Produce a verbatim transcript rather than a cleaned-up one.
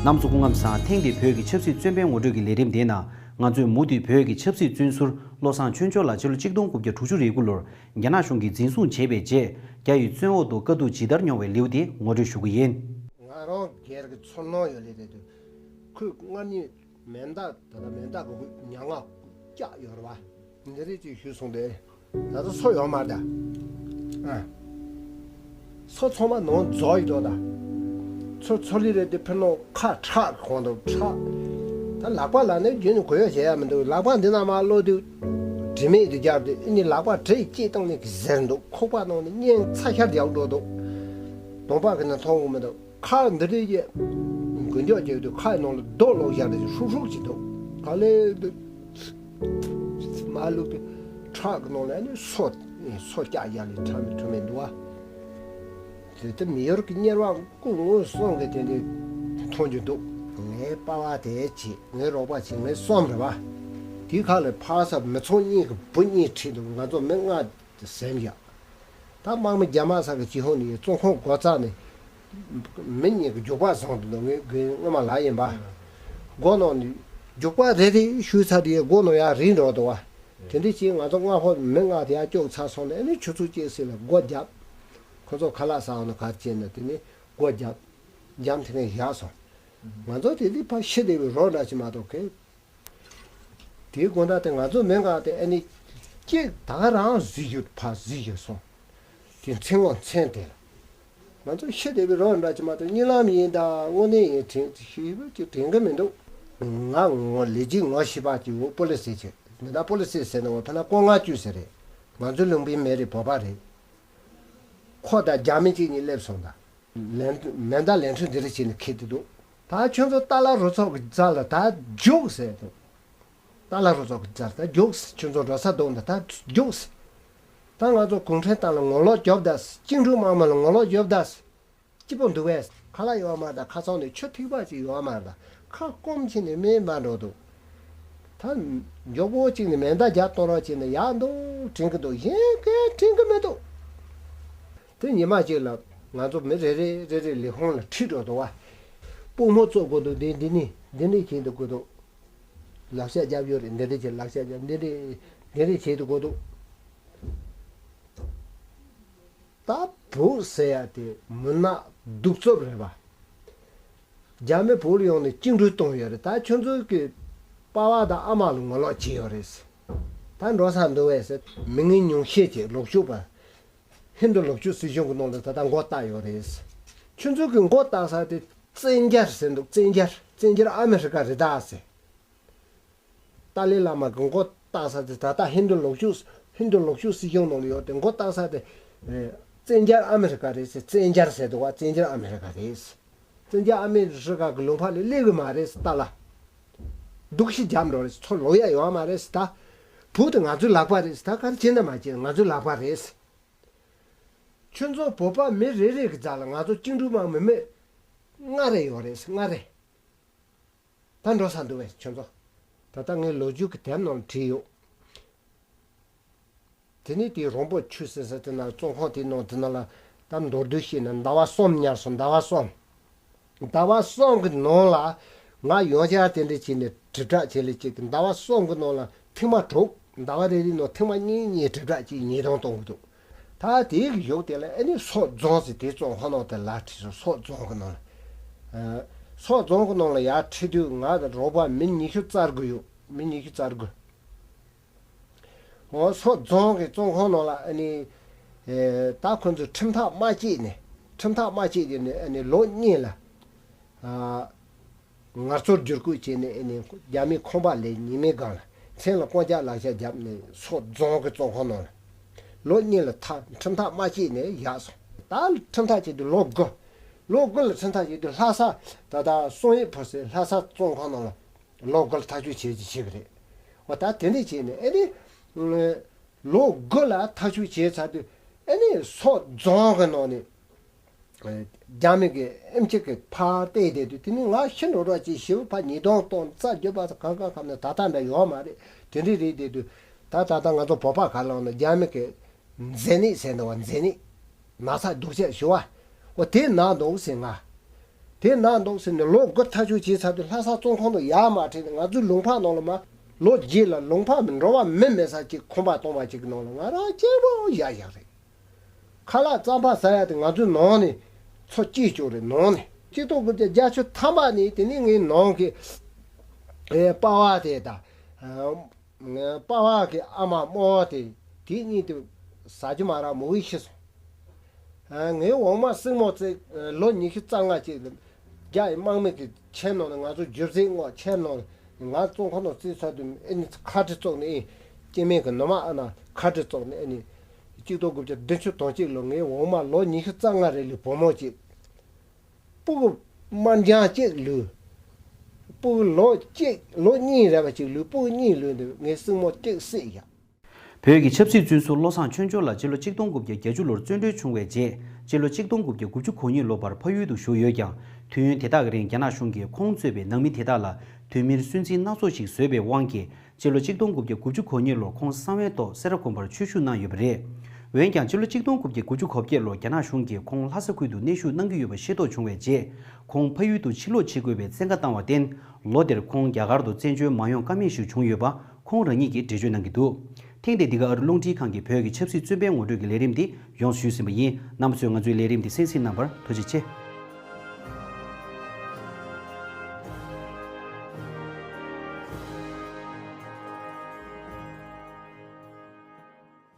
རྣམ་པ་ཚོ་སྐུ་ཁམས་བཟང་། ཐེངས་འདིའི་བོད་ཀྱི་ཆབ་སྲིད་བཙོན་པའི་ངོ་སྤྲོད་ཀྱི་ལས་རིམ་དེའི་ནང་ང་ཚོས་མུ་མཐུད་བོད་ཀྱི་ཆབ་སྲིད་བཙོན་ཟུར་བློ་བཟང་ཆོས་འབྱོར་ལགས་ཕྱི་ལོ་ཆིག་སྟོང་དགུ་བརྒྱ་དྲུག་ཅུ་རེ་དགུ་ལོར་རྒྱ་ནག་གཞུང་གིས་འཛིན་བཟུང་བྱས་པའི་རྗེས། རྒྱ་ཡི་བཙོན་འོག་ཏུ་དཀའ་སྡུག་ཇི་ལྟར་མྱོང་བའི་ལེའུ་དེ་ངོ་སྤྲོད་ཞུ་གི་ཡིན། ང་རང་སྒེར་གྱི་ཚོར་སྣང་ཡོད་ལེ་རེད་དུས། ཁོས་སྔར་ནས་མེ་མདའ་ད་ལྟ་མེ་མདའ་གི་ཉ་ང་བཀྱག་ཡོད་རེད་བ། འདི་རེད་ཅེས་ཞུས་སོང་སྟེ། ད་ལྟ་སོ་ཡོད་མ་རེད་ད། ཨ། སོ་ཚང་མ་ནང་རྫོགས་ཡོད་དོ་ད། ཚོ་ཚོ་ལི་རེད་དེ་ཕི་ནང་ཁ་ཁྲག་གི་གོང་དུ་ཁྲག་ད་ལག་པ་ལ་ནི་རྒྱུན་ནས་གོ་ཡོད་བྱེད་ཡ་མི་འདུག་ལག་པ་འདི་ན་མ་གློད་དུས། དྲི་མེད་དུ་རྒྱབ་དུས་ཨ་ནི་ལག་པ་གྲི་གཅིག་བཏང་ནས་གི་ཟེར་འདུག་ཁོག་པ་ནང་ནས་གཉན་ཚ་ཤར་རྒྱག་འགྲོ་འདུག་གདོང་པ་གི་ནི་མཐོང་གི་མི་འདུག་ཁ་འདི་རེད་ཀྱི། མགུལ་ཀྱོག་བརྒྱབ་དུས་ཁ་ནང་ལ་རྡོ་ལོག་བཞག་རེད། ཧྲུག་ཧྲུག་ཅིག་འདུག་ག་ལེ་འདུག་མ་བླུགས་པའི་ཁྲག་གི་ནང་ལ་ནི་སོ། སོ་སྐྱ་ཡ་ལས་ཁྲག་མི་ཁྲོ་མི་འདུག་བ། དེ་ལྟར་མི་ཡུལ་གྱི་གཉེར་བ་སྐུ་ངོ་སོང་གི་དེ་འདྲའི་མཐོང་རྒྱུ་འདུག་ངའི་པ་ཕ་དེ་བྱེད། ངའི་རོགས་པ་བྱེད། ངའི་གསུམ་རེད་བ། དེའི་ཁ་ལ་ཕ་ས་མི་ཚང་གཉིས་ཀྱི་བུ་གཉིས་ཁྲིད་འདུག་ང་ཚོ་མི་ལྔ་དེ་ཟིན་བཞག་ད་དམག་མི་རྒྱ་དམག་ས་གི་སྤྱི་ཧོང་ནས་བཙོན་ཁང་སྒོ་རྩ་ནས་མི་གཉིས་ཀྱི་རྒྱུག་པ་བཟུང་འདུག་ངའི་རྒན་སྔོན་མ་ལགས་ཡིན་པ། སྒོ་ནང་ནས་རྒྱུག་པ་རེ་རེ་གཞུས་ཚར་དུས་སྒོ་ནང་ཡར་རིལ་འགྲོ་འདུག་བ། དེ་འདྲ་བྱས་ང་ཚོ་སྔ་ཕོ་མི་ལྔ་དེ་ཡར་བཅུག་ཚར་སོང་ནས་ཨ་ནི་ཆུ་ཚོད་གཅིག་ཙམ་ལ་སྒོ་བརྒྱབ། ཁོ་ཚོ་ཁ་ལག་ཟ་འོང་ན་ག་རེ་བྱས་ན་དེ་ནས་སྒོ་བརྒྱབ། འཇམ་ཐིང་ངེ་བཞག་སོང་། ང་ཚོ་དེ་དུས་ཕར་ཤི་བསྡད་པའི་རོ་འདྲ་ཅིག་མ་གཏོགས་གས། དེའི་དགོང་དག་དེ་ང་ཚོ་མི་ལྔ་དེ་ཨ་ནི་གཅིག་ད་ག་རང་གཟིགས་རྒྱུ་ཕར་གཟིགས་རྒྱུ་སོང་། དེ་མཚན་ངོ་མཚན་དེ་ལ། ང་ཚོ་ཤི་བསྡད་པའི་རོ་འདྲ་ཅིག་མ་གཏོགས་གཉིད་ལམ་ཡིན་ད་དངོས་གནས་ཡིན་དྲན་ཞིབ་ཅིག་དྲན་གི་མི་འདུག་ང་ངོ་ལས་ཀྱི་ངོ་ཤེས་པ་ཅིག་འོ་པོ་ལི་སི་ཆེ་མི་ད་པོ་ལི་སི་ཟེར་ན་འོ་ཕ་ན་ཀོ་ལྔ་བཅུ་ཟེར་རེད། ང་ཚོ་ལུང་པའི་མི་རེད། བོད་པ་རེད། ཁོ་དང་རྒྱ་མི་གཅིག་གཉིས་སླེབས་སོང་ད། ལན་མེ་མདའ་ལན་ཁྲི་འདི་རེ་བྱས་ནས་ཁྱེར་དུ་འདུག་ད་ཁྱོད་ཚོ་ཏཱ་ལ་རུ་ཚོགས་ཀྱི་རྩ་ལ་ད་རྒྱུགས་ཟེར་འདུག་ཏཱ་ལ་རུ་ཚོགས་ཀྱི་རྩ་ལ་ད་རྒྱུགས་ཟེར། ཁྱོད་ཚོ་འགྲོ་ས་འདུག་ན་ད་རྒྱུགས་ཟེར། ད་ང་ཚོ་གུང་ཁྲན་ཏང་ལ་ངོ་ལོག་རྒྱོབ་ད་ཟེར། བཅིངས་འགྲོལ་དམག་མི་ལ་ངོ་ལོག་རྒྱོབ་ད་ཟེར། སྐྱིད་པོ་འདུག་བས། ཁ་ལག་ཡོད་མ་རེད། ད་ཁ་སང་ནས་ཆུ་ཐིགས་པ་ཅིག་ཡོད་མ་རེད། ད་ཁ་སྐོམ་ཕྱིན་ནས་སྨན་མ་འགྲོ་འདུག་ད་མགྱོགས་པོ་གཅིག་ནས་མེ་མདའ་རྒྱག་གཏོང་རོགས་བྱས་ནས་ཡག་འདུག་དྲན་གི་འདུག་གཞན་གས་དྲན་གི་མི་འདུག་དེ་ཉི་མ་གཅིག་ལ་ང་ཚོ་མི་རེ་རེ་རེ་རེ་ལས་ཁུངས་ལ་ཁྲིད་འགྲོ་འདུག་བ། སྤོ་མོ་བཙུགས་དགོས་འདུག་འདི་འདི་ནི་འདི་ནི་བྱེད་འདུག་དགོས་འདུག་ལག་ཤ་རྒྱབ་ཡོད་རེད། འདི་འདྲ་བྱེད། ལག་ཤ་རྒྱབ། འདི་འདྲ་འདི་འདྲ་བྱེད་འདུག་དགོས་འདུག་ད་བོད་ཟེར་ཡ་དེ་མུན་ནག་གདུག་རྩུབ་རེད་བ། རྒྱ་མི་བོད་ལ་ཡོང་ནས་བཅིངས་འགྲོལ་བཏང་ཡོད་རེད། ད་ཁྱོད་ཚོ་གི་པ་ཕ་དང་ཨ་མ་ལ་ངོ་ལོག་བྱས་ཡོད་རེད། ད་འགྲོ་ས་འདུག་བས་ཟེར། མི་ངན་ཉུང་ཤས་ཀྱིས་ལོག་སྤྱོད་པ། ཧིན་རྡུ་ལོག་སྤྱོད་སྲིད་གཞུང་གི་ནང་ལ་ད་ལྟ་མགོ་བཏགས་ཡོད་རེད། ཁྱོད་ཚོ་གི་མགོ་བཏགས་ས་དེ་བཙན་རྒྱལ་ཟེར་འདུག་བཙན་རྒྱལ། བཙན་རྒྱལ་ཨ་མི་རི་ཀ་རེད་ད་ཟེར། ཏཱ་ལའི་བླ་མ་གི་མགོ་བཏགས་ས་དེ་ད་ལྟ་ཧིན་རྡུ་ལོག་སྤྱོད། ཧིན་རྡུ་ལོག་སྤྱོད་སྲིད་གཞུང་ནང་ལ་ཡོད་དེ་མགོ་བཏགས་ས་དེ། ཨེ། བཙན་རྒྱལ་ཨ་མི་རི་ཀ་རེད་ཟེར། བཙན་རྒྱལ་ཟེར་འདུག་བ། བཙན་རྒྱལ་ཨ་མི་རི་ཀ་རེད། བཙན་རྒྱལ་ཨ་མི་རི་ཀ་གི་ལུང་པ་ལ་སླེབས་གི་མ་རེད་ཟེར། ཏཱ་ལ། སྡུག་ཤི་རྒྱབ་འགྲོ་རེད་ཟེར། ཚུར་ལོག་ཡ་ཡོད་མ་རེད་ཟེར། ད་བོད་དེ་ང་ཚོའི་ལག་པ་རེད་ཟེར། ད་ག་རེ་བྱེད་ན་མ་བྱེད་ང་ཚོའི་ལག་པ་རེད་ཟེར། ཁྱོད་ཚོ་བོད་པ་མི་རེ་རེ་གི་རྩ་ལ་ང་ཚོ་བཅིངས་འགྲོལ་དམག་མི་མི་ལྔ་རེ་ཡོད་རེད་ཟེར། ལྔ་རེ། ད་འགྲོ་ས་འདུག་བས་ཁྱོད་ཚོ། ད་ལྟ་ངའི་ལོ་རྒྱུས་ཀྱི་དེབ་ནང་བྲིས་ཡོད། དེ་ནས་དེའི་རོང་པོ་ཆུ་ཟེར་ས་དེ་ན་བཙོན་ཁང་དེའི་ནང་དེ་ནང་ལ་ད་མདོར་བསྡུས་བཤད་ན་ཟླ་བ་གསུམ་ཉར་སོང་། ཟླ་བ་གསུམ། ཟླ་བ་གསུམ་གྱི་ནང་ལ་ང་ཡང་བསྐྱར་དེ་འདྲ་བྱས་ནས་དྲིལ་བསྒྲགས་བྱས་ལས་ཅིག་ཟླ་བ་གསུམ་གྱི་ནང་ལ་ཐེངས་མ་དྲུག་ཟླ་བ་རེ་རེའི་ནང་ཐེངས་མ་གཉིས་གཉིས་དྲིལ་བསྒྲགས་ཅིག་ཉིས་སྟོང་གཏོང་གི་འདུག་ད་དེའི་གཞུག་དེ་ལ་ཨ་ནི་སོག་རྫོང་ཟེར་དེའི་བཙོན་ཁང་ནང་དེ་ལ་ཁྲིད་སོང་། སོག་རྫོང་གི་ནང་ལ། ཨ། སོག་རྫོང་གི་ནང་ལ་ཡར་ཁྲིད་དུས་ང་དང་རོགས་པ་མི་ཉི་ཤུ་རྩ་དགུ་ཡོད། མི་ཉི་ཤུ་རྩ་དགུ། འོ་སོག་རྫོང་གི་བཙོན་ཁང་ནང་ལ་ཨ་ནི། ཨེ། ད་ཁོ་ཚོས་ཁྲིམས་ཐག་མ་བཅད་ནས། ཁྲིམས་ཐག་མ་བཅད་དེ་ནས་ཨ་ནི་ལོ་གཉིས་ལ། ཨ། ངལ་རྩོལ་བསྒྱུར་བཀོད་བྱས་ནས་ཨ་ནི་རྒྱ་མིའི་ཁང་པ་ལས་ཉི་མའི་སྒང་ལ་མཚན་ལ་རྐང་རྒྱག་ལག་ཆ་བརྒྱབ་ནས་སོག་རྫོང་གི་བཙོན་ཁང་ནང་ལ་ལོ་གཉིས་ལ་ཐག་ཁྲིམས་ཐག་མ་བཅད་ནས་བཞག་སོང་། ད་ཁྲིམས་ཐག་བཅད་དུས་ལོ་དགུ། ལོ་དགུ་ལ་ཁྲིམས་ཐག་བཅད་དུས་ལྷ་ས་ད་ལྟ་བསམ་ཡས་ཕུར་ཟེར་ལྷ་ས་བཙོན་ཁང་ནང་ལ་ལོ་དགུ་ལ་ཐག་གཅོད་བྱེད་ཀྱི་བྱེད་ཀྱི་རེད། འོ་ད་དེ་འདྲ་བྱས་ནས་ཨ་ནི། ལོ་དགུ་ལ་ཐག་གཅོད་བྱས་ཚར་དུས་ཨ་ནི་སོག་རྫོང་གི་ནང་ནས། རྒྱ་མི་གི་ཨེམ་ཆི་གི་ཕར་བལྟས་བསྡད་དུས་དེ་ནི་ང་ཤི་འགྲོ་རོགས་ཅེས་ཞེ་པོ་ཕར་ཉིས་སྟོང་སྟོང་རྩ་བརྒྱུད་པ་གང་གང་གང་ནས་ད་ལྟ་འདྲ་ཡོད་མ་རེད། དེ་འདྲ་རེད་བསྡད་དུས་ད་ད་ལྟ་ང་ཚོ་བོད་པ་ག་ལ་ན་རྒྱ་མི་གི་མཛེ་ནད་ཟེར་འདུག་བ། མཛེ་ནད། ན་ཚ་སྡུག་ཅག་ཞུ་བ། འོ་དེ་ན་འདུག་ཟེར་ང་། དེ་ན་འདུག་ཟེར་ནས་ལོ་དགུ་ཐག་གཅོད་བྱས་ཚར་དུས་ལྷ་ས་བཙོན་ཁང་དུ་ཡར་མར་ཁྲིད་ནས། ང་ཚོའི་ལུང་པ་ནང་ལ་མར་ལོ་རྗེས་ལ་ལུང་པ་མི་འགྲོ་བ་མི་མེད་ས་ཅིག་ཁང་པ་སྟོང་པ་ཅིག་གི་ནང་ལ་ང་རང་གཅིག་པོ་བཞག་བཞག་རེད། ཁ་ལག་རྩམ་པ་ཟ་ཡ་དེ་ང་ཚོའི་ནང་ནས་ཚོ་སྐྱེལ་བཅུག་རེད། ནང་ནས་གཅིག་སྟོང་དགུ་བརྒྱ་བརྒྱད་ཅུ་ཐམ་པ་ནས་དེ་ནས་ངའི་ནང་གི་ཨེ་པ་ཕ་དེ་དང་། པ་ཕ་གི་ཨ་མ་རྨོ་བོ་དེ། དེ་གཉིས་དེ་ཟ་རྒྱུ་མ་རག་མུ་གེ་ཤི་སོང་། ངའི་འོག་མ་སྲིང་མོ་ཚེ་ལོ་ཉི་ཤུ་རྩ་ལྔ་ཅིག་རྒྱ་ཡི་དམག་མི་གི་ཁྱིམ་ནང་ནས་ང་ཚོ་རྒྱུ་རྫས་སྔོག་ཁྱིམ་ནང་ནས། ང་བཙོན་ཁང་ནང་བཙུགས་ཚར་དུས་ཨ་ནི་ཁ་བྲལ་བཙུགས་ནས། ཨེ་སྐྱེ་དམན་གི་ནུ་མ་ཨ་ན་ཁ་བྲལ་བཙུགས་ནས། ཨ་ནི་གཅིག་སྟོང་དགུ་བརྒྱ་བདུན་ཅུ་དོན་གཅིག་ལོ་ངའི་འོག་མ་ལོ་ཉི་ཤུ་རྩ་ལྔ་རེ་ལོའི་བུ་མོ་གཅིག་སྤུ་གུ་དམར་འབྱར་གཅིག་ལུས། སྤུ་གུ་ལོ་གཅིག་ལོ་གཉིས་རེ་བ་གཅིག་ལུས། སྤུ་གུ་གཉིས་ལུས་འདུག་ངའི་སྲིང་མོ་གཅིག་བསད་ཡ། བོད་ཀྱི་ཆབ་སྲིད་བཙོན་ཟུར་བློ་བཟང་ཆོས་འབྱོར་ལགས་སྤྱི་ལོ་གཅིག་སྟོང་དགུ་བརྒྱ་བརྒྱད་ཅུ་ལོར་བཙོན་གྲོལ་བྱུང་བའི་རྗེས། སྤྱི་ལོ་གཅིག་སྟོང་དགུ་བརྒྱ་དགུ་བཅུ་གོ་གཉིས་ལོ་བར་ཕ་ཡུལ་དུ་བཞུགས་ཡོད་ཀྱང་། དུས་ཡུན་དེ་དག་གི་རིང་རྒྱ་ནག་གཞུང་གིས་ཁོང་གཙོས་པའི་ནང་མི་དེ་དག་ལ་དུས་མིན་སུན་གཙེར་སྣ་ཚོགས་ཤིག་བཟོས་པའི་དབང་གིས། སྤྱི་ལོ་གཅིག་སྟོང་དགུ་བརྒྱ་དགུ་བཅུ་གོ་གཉིས་ལོར་ཁོང་གསང་བའི་ཐོག་སེ་ར་དགོན་པར་ཆོས་ཞུགས་གནང་ཡོད་པ་རེད། འོན་ཀྱང་། སྤྱི་ལོ་གཅིག་སྟོང་དགུ་བརྒྱ་དགུ་བཅུ་གོ་བརྒྱད་ལོར་རྒྱ་ནག་གཞུང་གིས་ཁོང་ལྷ་ས་ཁུལ་དུ་གནས་བཞུགས་གནང་གི་ཡོད་པ་ཤེས་རྟོགས་བྱུང་བའི་རྗེས། ཁོང་ཕ་ཡུལ་དུ་ཕྱིར་ལོག་བྱེད་དགོས་པའི་བཙན་བཀའ་བཏང་བར་བརྟེན། ལོ་དེར་ཁོང་རྒྱ་གར་དུ་བཙན་བྱོལ་མ་ཡོང་ཀ་མེད་ཞིག་བྱུང་ཡོད་པ་ཁོང་རང་ཉིད་ཀྱིས་འགྲེལ་བརྗོད་གནང་གི་འདུག་ཐེངས་འདིའི་འདི་ག་ཨ་རི་རླུང་འཕྲིན་ཁང་གི་བོད་ཀྱི་ཆབ་སྲིད་བཙོན་པའི་ངོ་སྤྲོད་ཀྱི་ལས་རིམ་འདི་ཡོངས་སུ་ཞུས་ཟིན་པ་ཡིན། རྣམ་པ་ཚོས་ང་ཚོའི་ལས་རིམ་འདི་གསན་གཟིགས་གནང་བར་ཐུགས་རྗེ་ཆེ།